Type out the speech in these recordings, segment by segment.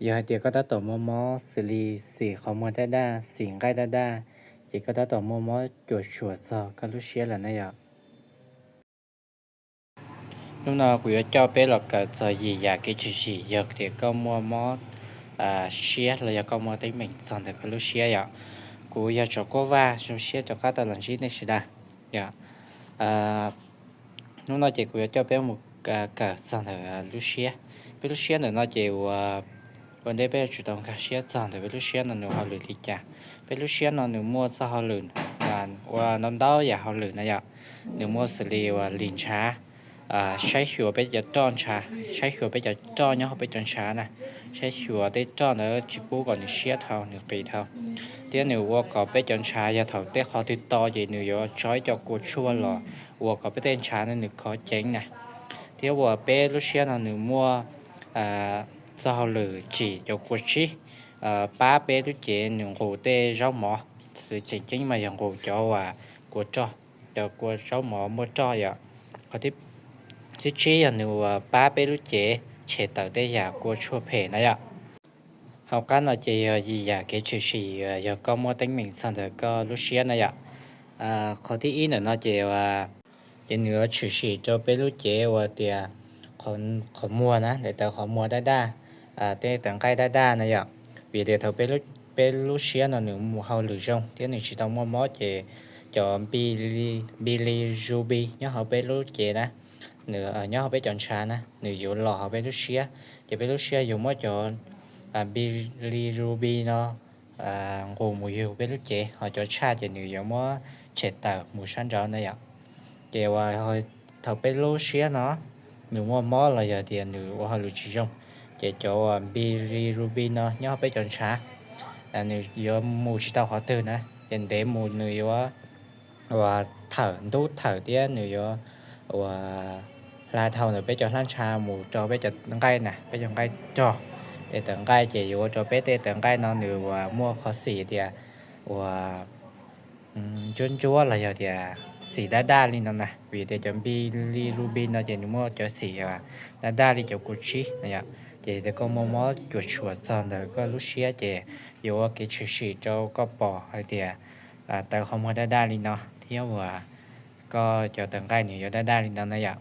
Yog hais tias koj tab tom muaj mob xws li xim qhov muag daj daj, xim nqaij daj daj, ces koj tab tom muaj mob cuam tshuam txog koj lub siab lawm na yom. Hnub no kuv yuav coj peb los kawm txog yim yam kev tshwm sim yog tias koj muaj mob siab los yog koj muaj teeb meem txog ntawm koj lub siab yom. Kuv yog Tsov Kuab Vaj, zoo siab rov qab tau los ntsib nej sawv daws yom. Hnub no ces kuv yuav coj peb mus kawm txog ntawm lub siab. Peb lub siab ntawm no ces ua, ua ntej peb yuav tsum tau nkag siab txog ntawm peb lub siab no nws ua hauj lwm li cas. Peb lub siab no nws muaj txoj hauj lwm ua ntau ntau yam hauj lwm na yom. Nws muaj xws li ua lis ntshav, saib xyuas peb cov roj ntshav, saib xyuas peb cov roj nyob hauv peb cov ntshav na, saib xyuas tej roj ntawd tsis pub kom nws siab dhau nws qis dhau, thiab nws ua kom peb cov ntshav yog thaum tej qhov twg to ces nws yuav tso ib co kua tshuaj los ua kom peb tej ntshav no nws khov ceev na. Thiab uas peb lub siab no nws muaj txoj hauj lwm tsim cov kua tsib pab peb lub cev nws nqus tej zaub mov, xws tseem ceeb mas yog nqus cov uas kua roj, cov kua zaub mov muaj roj yom. Qhov thib tsib yog nws uas pab peb lub cev tshem tawm tej yam kua tshuaj phem na yom. Hauv qab no ces yog yim yam kev tshwm sim yog koj muaj teeb meem txog ntawm koj lub siab na yom. Qhov thib ib ntawm no ces ces nws yuav tshwm sim rau peb lub cev ua tias qhov muag na, daim tawv qhov muag daj daj, tej tawv nqaij daj daj na yom. Vim tias thaum peb lub siab no nws mus hauj lwm zoo thiab nws tsis tau muaj mob ces cov bilirubin nyob hauv peb lub cev na, nws nyob hauv peb cov ntshav na, nws yuav los hauv peb lub siab, ces peb lub siab yuav muab cov bilirubin no nqus mus yug peb lub cev, ho cov tshaj ces nws yuav muab tshem tawm mus sab nraud na yom. Ces uas thaum peb lub siab no nws muaj mob los yog tias nws ua hauj lwm tsis zoo, ces cov uas bilirubin no nyob hauv peb cov ntshav, nws yuav mus tsis tau qhov twg na, ces ntev mus nws yuav uas thawm ntub thawm thiab nws yuav uas hla dhau ntawm peb cov hlab ntsha mus rau peb cov nqaij na, peb cov nqaij rog. Tej tawv nqaij ces yuav ua rau peb tej tawv nqaij no nws uas muaj qhov xim tias uas ntsuab ntsuab los yog tias xim daj daj li no na, vim tias cov bilirubin no ces nws muaj cov xim daj daj li cov kua tsib na yom. Ces tias koj muaj mob cuam tshuam txog ntawm koj lub siab ces yuav ua kev tshwm sim rau koj pom hais tias tawv qhov muag daj daj li no thiab uas koj cov tawv nqaij nws yuav daj daj li no na yom.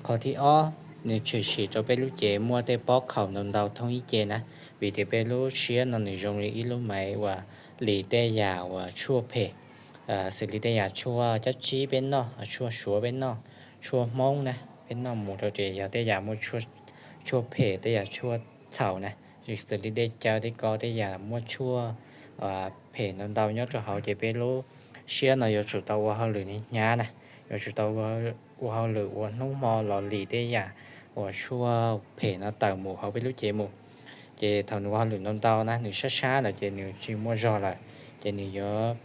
Qhov thib ob, nws tshwm sim rau peb lub cev muaj tej pob khaum ntau ntau thoob ib ce na, vim tias peb lub siab no nws zoo li ib lub maiv uas lim tej yam uas tshuaj phem, xws li tej yam tshuaj cab tsib peb noj, tshuaj suav peb noj, tshuaj hmoob na peb noj mus rau ces yog tej yam muaj tshuaj phem, tej yam tshuaj txhaum na, xws li dej cawv dej ko, tej yam muaj tshuaj phem ntau ntau nyob rau hauv ces peb lub siab no yuav tsum tau ua hauj lwm hnyav na, yuav tsum tau ua hauj lwm ua hnub hmo los lim tej yam uas tshuaj phem no tawm mus hauv peb lub cev mus. Ces thaum nws ua hauj lwm ntau ntau na, nws sab sab lawm ces nws tsis muaj zog lawm, ces nws yuav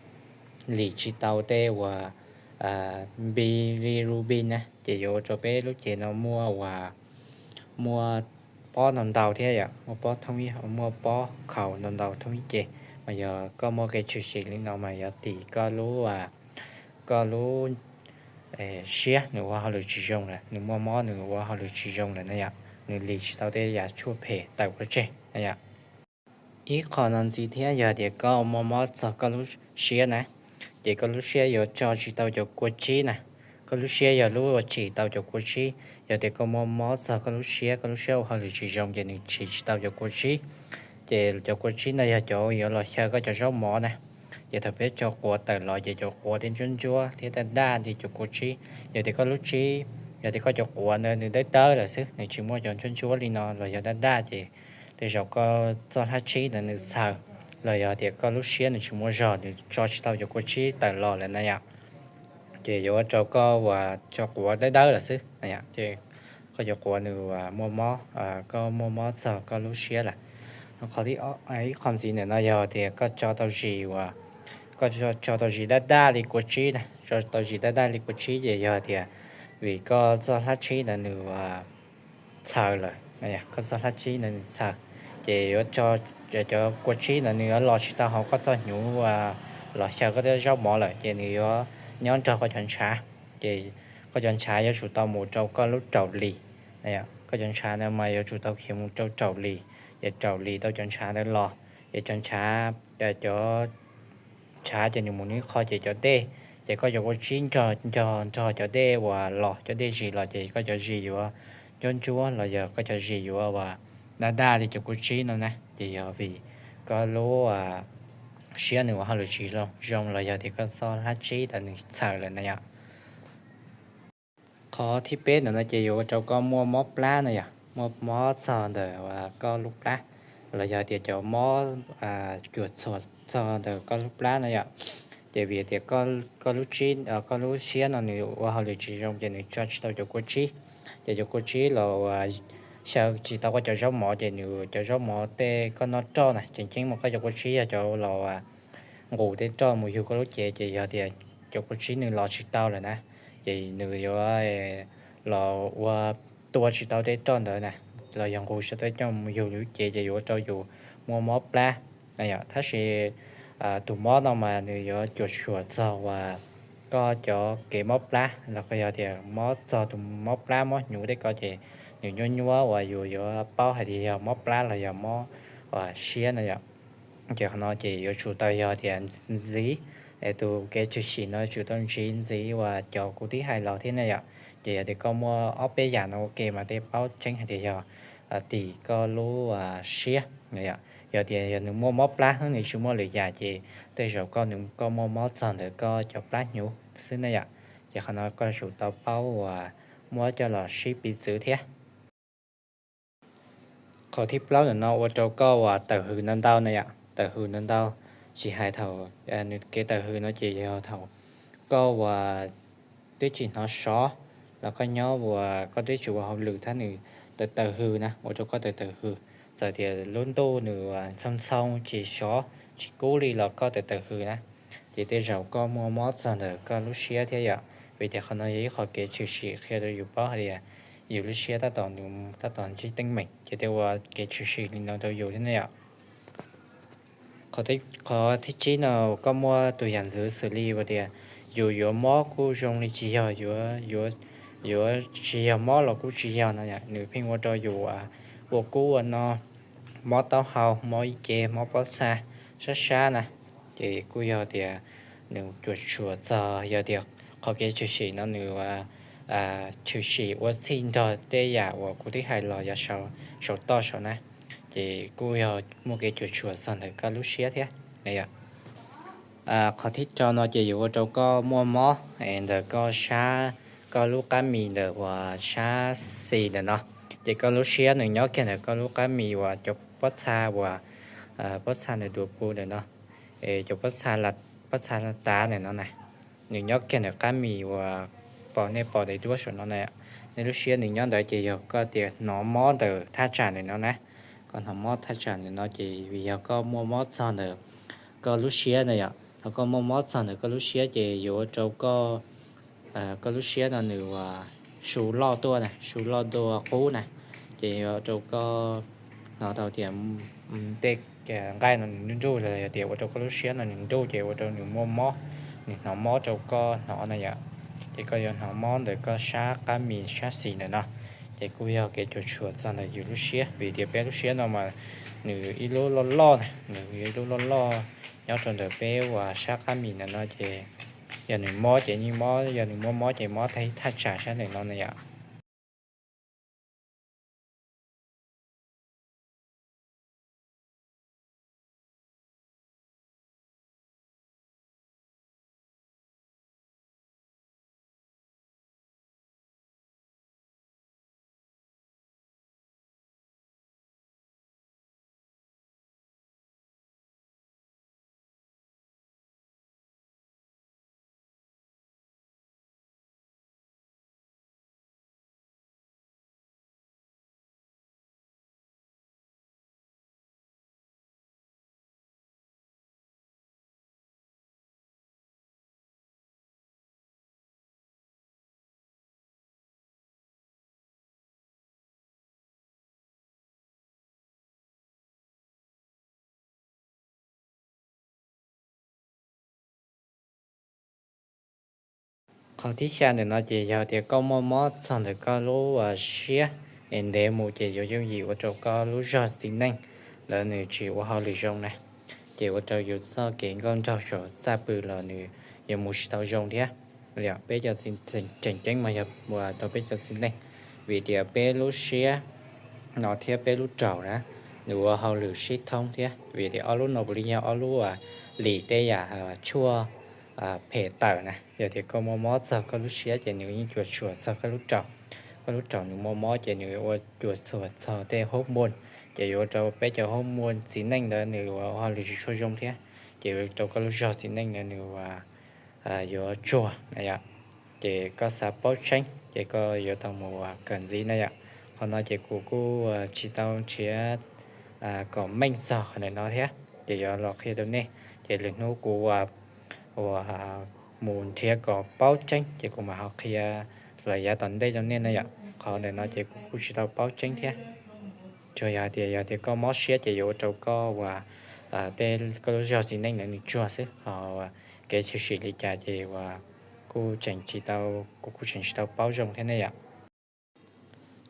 lim tsis tau tej uas bilirubin na, ces yuav ua rau peb lub cev no muaj uas muaj pob ntau ntau thiab yom, muaj pob thoob, muaj pob khaum ntau ntau thoob ib ce. Mas yog koj muaj kev tshwm sim li no mas yog tim koj lub, koj lub siab nws ua hauj lwm tsis zoo lawm, nws muaj mob nws ua hauj lwm tsis zoo lawm na yom, nws lim tsis tau tej yam tshuaj phem tawm pov tseg na yom. Ib qho no ntxiv thiab yog tias koj muaj mob txog koj lub siab na, ces koj lub siab yuav tso tsis tau cov kua tsib na. Koj lub siab yog lub uas tsim tau cov kua tsib. Yog tias koj muaj mob txog koj lub siab, koj lub siab ua hauj lwm tsis zoo ces nws tsim tsis tau cov kua tsib. Ces cov kua tsib no yog cov yuav los xyaw koj cov zaub mov na. Ces thaum peb tso quav tawm los ces cov quav thiaj ntsuab ntsuab thiab daj daj li cov kua tsib. Yog tias koj lub tsib, yog tias koj cov quav ntawd nws dawb dawb lawm xwb, nws tsis muaj cov ntsuab ntsuab li no los yog daj daj ces tej zaum koj txoj hlab tsib ntawd nws txhaws, los yog tias koj lub siab nws tsis muaj zog nws tso tsis tau cov kua tsib tawm los lawm na yom. Ces yuav ua rau koj uas cov quav dawb dawb lawm xwb na yom, ces koj cov quav nws muaj mob, koj muaj mob txog koj lub siab lawm. Qhov, ib qho ntxiv ntawm no yog tias koj tso tau zis uas, koj tso tau zis daj daj li kua tsib na, tso tau zis daj daj li kua tsib ces yog tias vim koj txoj hlab tsib ntawd nws txhaws lawm, koj txoj hlab tsib ntawd nws txhaws, ces yuav tso cov kua tsib ntawd nws yuav los tsis tau hauv koj txoj hnyuv los xyaw koj tej zaub mov lawm, ces nws yuav nyob nrog koj cov ntshav, ces koj cov ntshav yuav tsum tau mus rau koj lub raum lis. Koj cov ntshav ntawd mas yuav tsum tau khiav mus rau raum lis, ces raum lis tau cov ntshav ntawd los, ces cov ntshav, cov ntshav ces nws mus nws qho ces cov dej, ces koj cov kua tsib nrog nrog nrog cov dej uas los, cov dej zis los ces koj cov zis yuav ntsuab ntsuab los yog koj cov zis yuav uas daj daj li cov kua tsib no na. Ces yog vim koj lub siab nws ua hauj lwm tsis zoo los yog tias koj txoj hlab tsib ntawd nws txhaws lawm na yom. Qhov thib peb ntawm no ces yuav ua rau koj muaj mob plab na yom, muaj mob txog ntawm koj lub plab, los yog tias cov mob cuam tshuam txog ntawm koj lub plab na yom. Ces vim tias koj lub tsib, koj lub siab no nws ua hauj lwm tsis zoo ces nws tso tsis tau cov kua tsib, ces cov kua tsib los xyaw tsis tau koj cov zaub mov ces nws cov zaub mov tej koj noj roj na tseem ceeb mas koj cov kua tsib yog cov los nqus tej roj mus yug koj lub cev ces yog tias cov kua tsib nws los tsis tau lawm na, ces nws yuav los ua tua tsis tau tej roj ntawd na, los yog nqus tsis tau tej roj mus yug lub cev ces yuav ua rau yus muaj mob plab na yom. Tab sis tus mob no mas nws yuav cuam tshuam txog uas koj cov kev mob plab los yog tias mob txog tus mob plab mob hnyuv tej ko ces nws nyuaj nyuaj uas yus yuav paub hais tias yog mob plab los yog mob uas siab na yom. Ces qhov no ces yuav tsum tau yog tias ntxiv, tus kev tshwm sim no yuav tsum tau ntxiv ntxiv uas cov kuv twb hais los thiab na yom. Ces yog tias koj muaj ob peb yam no ua ke mas thiaj paub tseeb hais tias yog tim koj lub siab. Yog tias yog nws muaj mob plab xwb nws tsis muaj lwm yam ces tej zaum koj nws koj muaj mob txog ntawm koj cov plab hnyuv xwb na yom. Ces qhov no koj yuav tsum tau paub uas muab coj los sib piv txwv thiab. Qhov thib plaub ntawm no ua rau koj uas tawm hws ntau ntau na yom, tawm hws ntau ntau. Tsis hais thaum nws kev tawm hws no ces yog thaum koj uas twb tsis hnov sov los koj nyob uas koj twb tsis ua hauj lwm thiab nws tawm tawm hws na ua rau koj tawm tawm hws. Txawm tias lub ntuj nws ntxhoo ntxhoo tsis sov tsis kub li los koj tawm tawm hws na, ces tej zaum koj muaj mob txog ntawm koj lub siab thiab yom. Vim tias qhov no yog ib qho kev tshwm sim qhia rau yus paub hais tias yus lub siab tab tom nws tab tom ntsib teeb meem ces thiaj ua kev tshwm sim li no rau yus thiab ne yom. Qhov thib tsib no koj muaj tus yam ntxwv xws li ua tias yus yuav mob kuj zoo li tsis yog, yuav tsis yog mob los kuj tsis yog no yom, nws pheej ua rau yus ua kub ua no, mob taub hau, mob ib ce, mob pob txha, sab sab na. Ces kuj yog tias nws cuam tshuam txog yog tias qhov kev tshwm sim no nws tshwm sim ua txhij nrog tej yam uas kuv twb hais los yav saum toj saum na, ces kuj yog muaj kev cuam tshuam txog ntawm koj lub siab thiab. Qhov thib rau no ces yuav ua rau koj muaj mob ntawm koj sab, koj lub qab mis ntawm uas sab xis ntawm no. Ces koj lub siab nws nyob kiag ntawm koj lub qab mis uas cov pob txha uas pob txha ntawm duas pus ntawm no, cov pob txha, pob txha tav ntawm no na, nws nyob kiag ntawm qab mis uas pom nej pom daim duab saum no na. Nej lub siab nws nyob ntawd ces yog koj tias hnov mob ntawm thaj tsam ntawm no na. Koj hnov mob thaj tsam ntawm no ces vim yog koj muaj mob txog ntawm koj lub siab na yom. Thaum koj muaj mob txog ntawm koj lub siab ces yuav ua rau koj, koj lub siab no nws ua su loj tuaj na, su loj tuaj qub na, ces yuav ua rau koj hnov tau tias tej nqaij no nws nruj nruj los yog tias ua rau koj lub siab no nws nruj ces ua rau nws muaj mob, nws hnov mob rau koj hnov na yom. Ces koj yuav hnov mob ntawm koj sab qab mis sab xis ntawm no. Ces kuj yog kev cuam tshuam txog ntawm yus lub siab vim tias peb lub siab no mas nws ib lub loj loj na, nws ib lub loj loj nyob rau ntawm peb uas sab qab mis ntawm no ces yog nws mob ces yeej mob, yog nws muaj mob ces mob thaj ib thaj tsam sab ntawm no na yom. Qhov thib xya ntawm no ces yog tias koj muaj mob txog ntawm koj lub siab, ntev ntev mus ces yuav yooj yim ua rau koj lub zog txiv neej ntawd nws tsis ua hauj lwm zoo na, ces ua rau yus txoj kev nkauj nraug saum txaj pw los nws yuav mus tsis tau zoo thiab. Peb cov txiv, tseem ceeb mas yog ua rau peb cov txiv neej, vim tias peb lub siab no thiab peb lub raum na, nws ua hauj lwm sib thoob thiab, vim tias ob lub no puav leej yog ob lub lim tej yam tshuaj phem tawm na. Yog tias koj muaj mob txog koj lub siab ces nws yeej cuam tshuam txog koj lub raum. Koj lub raum nws muaj mob ces nws ua cuam tshuam txog tej hauv muaj, ces yuav ua rau peb cov hauv muaj txiv neej ntawd nws ua hauj lwm tsis tshua zoo thiab, ces yuav ua rau koj lub zog txiv neej ntawd nws yuav tsuag na yom. Ces koj xav paub tseeb ces koj yuav tau mus kawm ntxiv na yom. Qhov no ces kuv kuj tsis tau nrhiav kom meej txog qhov ntawm no thiab, ces yuav los qhia rau nej. Ces lwm hnub kuv ua mus nrhiav kom paub tseeb ces kuv mam ho qhia lawm yav tom ntej rau nej na yom. Qhov ntawm no ces kuv kuj tsis tau paub tseeb thiab. Tsuas yog tias, yog tias koj mob siab ces yuav ua rau koj ua tej koj lub zog txiv neej ntawd nws tsuag xwb, ho kev tshwm sim li cas ces ua kuj tseem tsis tau, kuv kuj tseem tsis tau paub zoo thiab ne yom.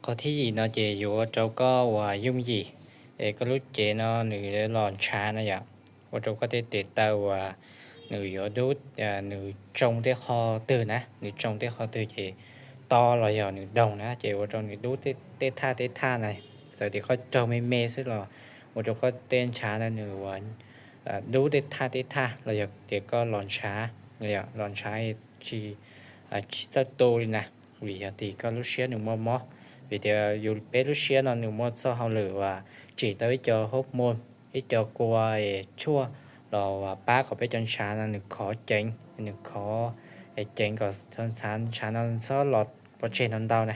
Qhov thib yim no ces yuav ua rau koj ua yooj yim es koj lub cev no nws los ntshav na yom. Ua rau koj tej tes taw uas nws yuav dub, nws tsoo tej qho twg na, nws tsoo tej qho twg ces to los yog nws doog na ces ua rau nws dub tej thaj tej thaj na. Txawm tias koj raug me me xwb los ua rau koj tej ntshav na nws ua dub tej thaj tej thaj los yog tias koj los ntshav, los ntshav tsis, tsis txawj tu li na, vim yog tim koj lub siab nws muaj mob. Vim tias yus peb lub siab no nws muaj txoj hauj lwm uas tsim tau ib co hauv muaj, ib co kua tshuaj los pab kom peb cov ntshav no nws khov ceev, nws khov ceev kom ntshav no txhob los pov tseg ntau ntau na,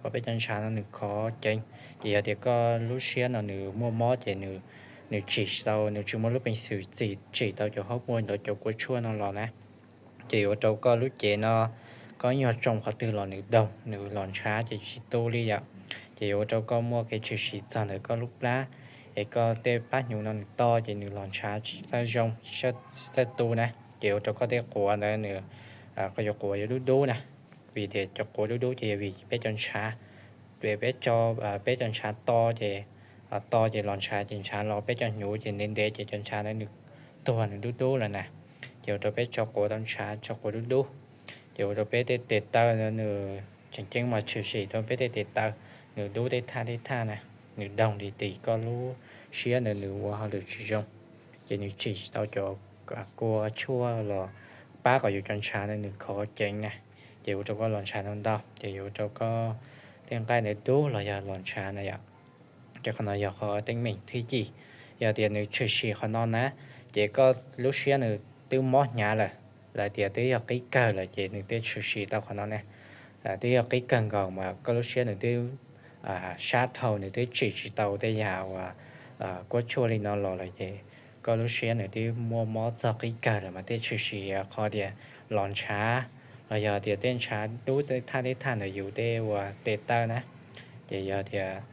kom peb cov ntshav no nws khov ceev. Ces yog tias koj lub siab no nws muaj mob ces nws tsim tsis tau, nws tsis muaj lub peev xwm tsim, tsim tau cov hauv muaj ntawd cov kua tshuaj no los na. Ces yuav ua rau koj lub cev no, koj nyuag tsoo qhov twg los nws doog, nws los ntshav ces tsis tu li yom. Ces yuav ua rau koj muaj kev tshwm sim txog ntawm koj lub plab, es koj tej pab hnyuv no nws to ces nws los ntshav tsis txawj zoo, tsis txawj tu na. Ces ua rau koj tej quav ntawd nws, koj yuav quav yuav dub dub na, vim tias cov quav dub dub ces yog vim peb cov ntshav, peb, peb cov ntshav to ces, to ces los ntshav ces ntshav los peb cov hnyuv ces ntev ntev ces cov ntshav ntawd nws tuag nws dub dub lawm na. Ces ua rau peb tso quav tau ntshav, tso quav dub dub. Ces ua rau peb tej tes taw ntawd nws tseem ceeb mas tshwm sim rau peb tej tes taw, nws dub tej thaj tej thaj na, nws doog li tim koj lub siab ntawd nws ua hauj lwm tsis zoo, ces nws tsim tsis tau cov kua tshuaj los pab kom yus cov ntshav ntawd nws khov ceev na, ces ua rau koj los ntshav ntau ntau, ces yuav ua rau koj tej nqaij ntawd dub los yog los ntshav na yom. Ces qhov no yog qhov teeb meem thib yim. Yog tias nws tshwm sim qhov no na, ces koj lub siab nws twb mob hnyav lawm, lawv tias twb yog qib kawg lawm ces nws twb tshwm sim tau qhov no ne. Twb yog qib kawg nkaus mas koj lub siab nws twb sab dhau, nws twb tsim tsis tau tej yam uas kuab tshuaj li no los lawm ces koj lub siab nws twb muaj mob txog qib kawg lawm mas tej tshwm sim qhov tias los ntshav, los yog tias tej ntshav dub tej thaj tej thaj ntawm yus tej uas tes taw na. Ces yog tias,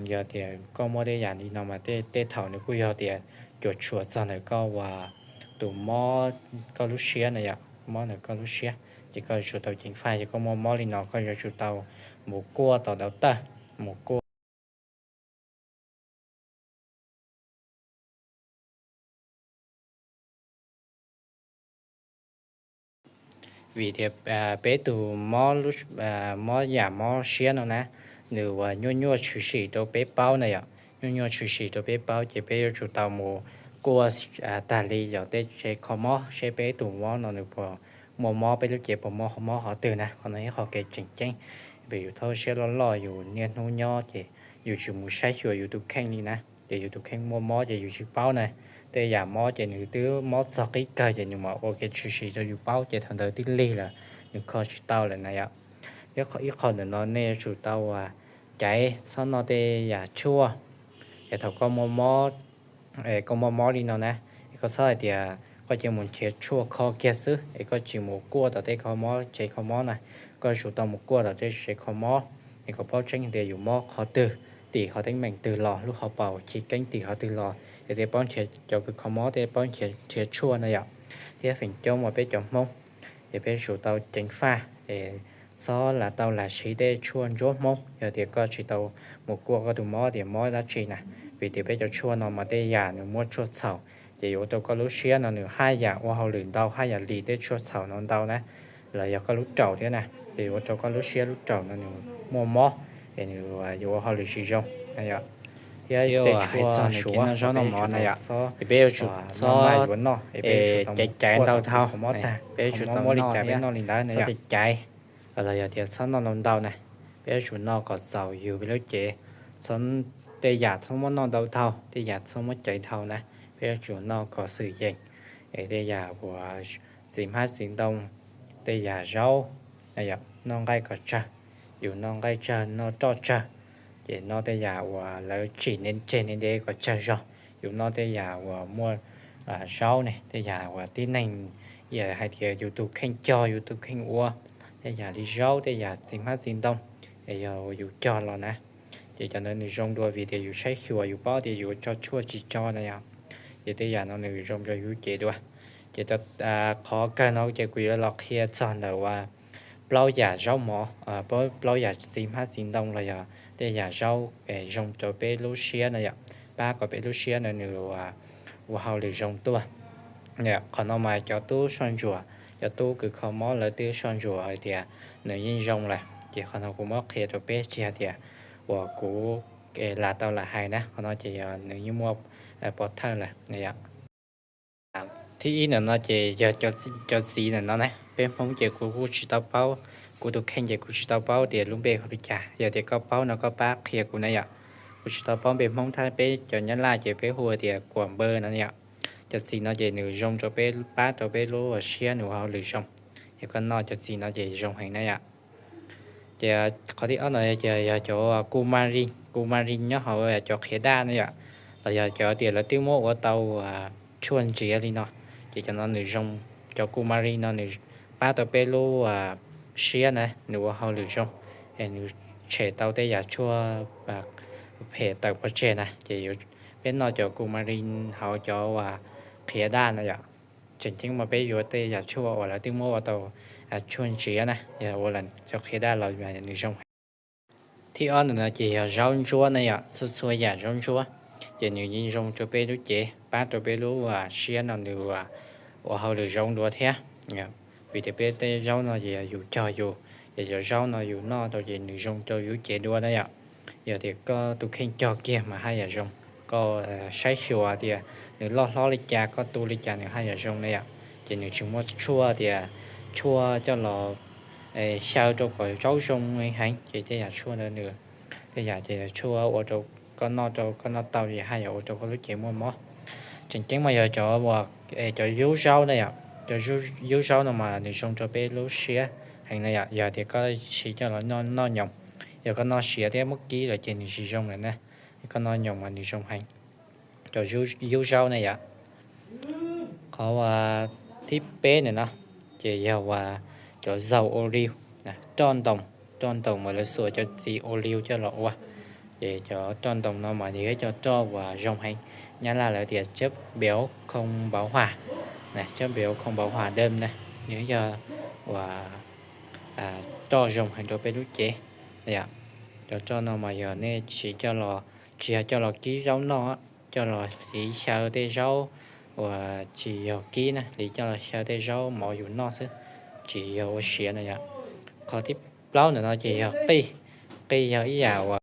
yog tias koj muaj tej yam li no mas tej thaum nws kuj yog tias cuam tshuam txog ntawm koj uas tus mob koj lub siab na yom, mob ntawm koj lub siab. Ces koj yuav tsum tau ceev faj, yog koj muaj mob li no koj yuav tsum tau mus kuaj tom ntawd tawm, mus kuaj. Vim tias peb tus mob, mob yam mob siab no na, nws uas nyuaj nyuaj tshwm sim rau peb paub na yom, nyuaj nyuaj tshwm sim rau peb paub ces peb yuav tsum tau mus kuaj tag li yog tej tsev kho mob seb peb tus mob no nws puas muaj mob, peb lub cev puas muaj mob qhov twg na. Qhov no ib qho kev tseem ceeb, vim yus thaub siab loj loj yus niaj hnub nyob ces yus tsis mus saib xyuas yus tus kheej li na, ces yus tus kheej muaj mob ces yus tsis paub na. Tej yam mob ces nws twb mob txog qib kawg ces nws mam ua kev tshwm sim rau yus paub ces thaum ntawd twb lig lawm, nws kho tsis tau lawm na yom. Ib qho ntawm no nej yuav tsum tau caiv txhob noj tej yam tshuaj. Es thaum koj muaj mob, koj muaj mob li no na, es koj txhob hais tias koj cia mus nrhiav tshuaj kho kiag xwb es koj tsis mus kuaj tom tej kho mob, tsev kho mob na. Koj yuav tsum tau mus kuaj tom tej tsev kho mob es kom paub tseeb tias yus mob qhov twg, tim qhov teeb meem twg los, lub hauv paus chiv keeb tim qhov twg los es thiaj paub nrhiav, cov kws kho mob thiaj paub nrhiav tshuaj na yom. Thiab feem coob mas peb cov Hmoob es peb yuav tsum tau ceev faj es Txhob lam tau lam siv tej tshuaj ntsuab Hmoob yog tias koj tsis tau mus kuaj koj tus mob tias mob dab tsi na, vim tias peb cov tshuaj no mas tej yam nws muaj tshuaj txhaum, ces yuav ua rau koj lub siab no nws haj yam ua hauj lwm ntau, haj yam lim tej tshuaj txhaum no ntau na, los yog koj lub raum thiab na, ces yuav ua rau koj lub siab lub raum no nws muaj mob, es nws yuav ua hauj lwm tsis zoo na yom. Thiab tej tshuaj suav no, zaub no mov na yom, es peb yuav tsum txhob yuav noj es caiv caiv ntau dhau, peb yuav tsum tau noj li cas peb noj li ntawd na yom. Los yog tias txhob noj ntau ntau na, peb yuav tsum noj kom txaus yug peb lub cev. Tej yam txhob muab noj ntau dhau, tej yam txhob muab caiv dhau na, peb yuav tsum noj kom xwm yees. Es tej yam uas txiv hmab txiv ntoo, tej yam zaub, noj nqaij kom tsawg, yus noj nqaij tsawg noj roj tsawg, ces noj tej yam uas lawv tsim ntev tseg ntev ntev kom tsawg zog, yus noj tej yam uas muaj zaub ne, tej yam uas tib neeg hais tias yus tus kheej cog yus tus kheej ua, tej yam li zaub tej yam txiv hmab txiv ntoo, es yog yus cog los na, ces cov ntawd nws zoo dua vim tias yus saib xyuas yus paub tias yus tso tshuaj tsis tso na yom. Ces tej yam no nws zoo rau yus cev dua. Ces qhov kawg no ces kuv yuav los qhia txog ntawm uas plaub yam zaub mov, plaub yam txiv hmab txiv ntoo los yog tej yam zaub es zoo rau peb lub siab na yom, pab kom peb lub siab no nws ua hauj lwm zoo tuaj. Qhov no mas cov tub soj ntsuam, cov tub kws kho mob lawv twb soj ntsuam hais tias nws yeej zoo lawm, ces qhov no kuv muab qhia rau peb tsis hais tias uas kuv lam tau lam hais na, qhov no ces yog nws yeej muaj pov thawj lawm na yom. Thib ib ntawm no ces yog cov txiv ntawm no na, peb Hmoob ces kuv kuj tsis tau paub, kuv tus kheej ces kuv tsis tau paub tias lub npe hu li cas, yog tias koj paub no koj pab qhia kuv na yom. Kuv tsis tau paub npe Hmoob, thab peb cov Nyab Laj ces peb hu tias kuam npawg no yom. Cov txiv no ces nws zoo rau peb, pab rau peb lub siab nws ua hauj lwm zoo. Yog koj noj cov txiv no ces zoo heev na yom. Ces qhov thib ob no ces yog cov kumarin, kumarin nyob hauv cov qhiav daj na yom, los yog cov tias lawv twb muab ua tau tshuaj ntsiav li no, ces cov no nws zoo, cov kumarin no nws pab tau peb lub siab na nws ua hauj lwm zoo, es nws tshem tau tej yam tshuaj phem tawm pov tseg na, ces peb noj cov kumarin hauv cov qhiav daj na yom. Tseem ceeb mas peb yuav tej yam tshuaj uas lawv twb muab ua tau tshuaj ntsiav na, yog ua cov qhiav daj los nws zoo heev. Thib ob ntawm no ces yog zaub ntsuab na yom, txhua txhua yam zaub ntsuab, ces nws yeej zoo rau peb lub cev, pab rau peb lub siab no nws ua hauj lwm zoo dua thiab. Vim tias peb tej zaub no ces yus cog yus, ces cov zaub no yus noj rau ces nws zoo rau yus cev dua na yom. Yog tias koj tus kheej cog kiag mas haj yam zoo, koj saib xyuas tias nws loj hlob li cas koj tu li cas nws haj yam zoo na yom. Ces nws tsis muaj tshuaj tias tshuaj coj los xyaw rau kom zaub zoo heev, ces tej yam tshuaj ntawd nws, tej yam ces tshuaj ua rau koj noj rau koj noj tau ces haj yam ua rau koj lub cev muaj mob. Tseem ceeb mas yog cov, cov yub zaub na yom, cov yub zaub no mas nws zoo rau peb lub siab heev na yom. Yog tias koj siv coj los noj nyoos, yog koj noj siav thiab muab kib lawm ces nws tsis zoo lawm na. Koj noj nyoos mas nws zoo heev, cov yub zaub na yom. Qhov uas thib peb ntawm no ces yog uas cov zaug oliv, roj ntoos, roj ntoos mas lawv xuas cov txiv oliv coj los ua. Ces cov roj ntoos no mas yog ib co roj uas zoo heev, Nyab Laj lawv tias chất béo không bão hòa, chất béo không bão hòa đơn na, nws yog uas roj zoo heev rau peb lub cev. Cov roj no mas yog nej siv coj los, tsis yog coj los kib zaub noj, coj los hliv xyaw tej zaub uas tsis yog kib na, hliv coj los xyaw tej zaub mov yus noj xwb, tsis yog ua siav na yom. Qhov thib plaub ntawm no ces yog qij. Qij yog ib yam uas,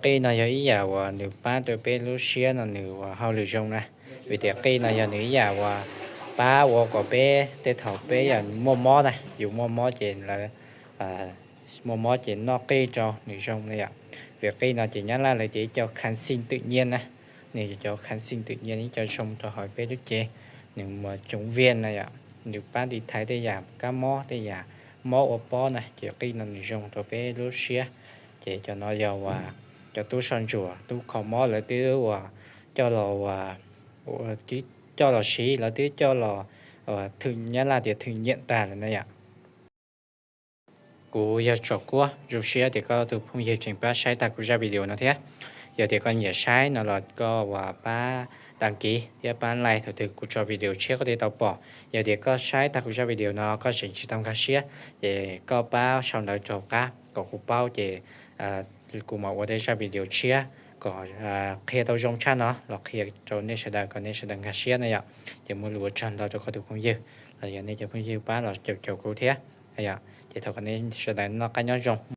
qij no yog ib yam uas nws pab rau peb lub siab no nws ua hauj lwm zoo na, vim tias qij no yog nws ib yam uas pab ua kom peb tej thaum peb yam muaj mob na, yus muaj mob ces lawv muaj mob ces noj qij rau nws zoo na yom. Vim qij no ces Nyab Laj lawv tias ib co kháng sinh tự nhiên na, nws yog cov kháng sinh tự nhiên ib co zoo rau hauv peb lub cev, nws mus chống viêm na yom, nws pab tiv thaiv tej yam kab mob tej yam mob ua pob na, ces qij no nws zoo rau peb lub siab. Ces cov no yog uas cov tub soj ntsuam tub kho mob lawv twb uas coj los, coj los siv, lawv twb coj los thử, Nyab Laj tias thử nghiệm tag lawm na yom. Kuv yog Tsom Kuab, zoo siab tias koj tus phooj ywg tseem pab saib tag kuv zaj video no thiab. Yog tias koj nyiam saib no los koj uas pab đăng ký thiab pab like thaum twg kuv tso video tshiab koj thiaj tau pom. Yog tias koj saib tag kuv zaj video no koj tseem tsis tau nkag siab, ces koj pab sau ntawv rau hauv qab kom kuv paub, ces kuv mam ua tej zaj video tshiab kom qhia tau zoo tshaj no los qhia rau nej sawv daws kom nej sawv daws nkag siab na yom. Ces muaj lus ua tsaug ntau rau koj tus phooj ywg los yog nej cov phooj ywg pab los caum caum kuv thiab. Ces thov kom nej sawv daws noj qab nyob zoo.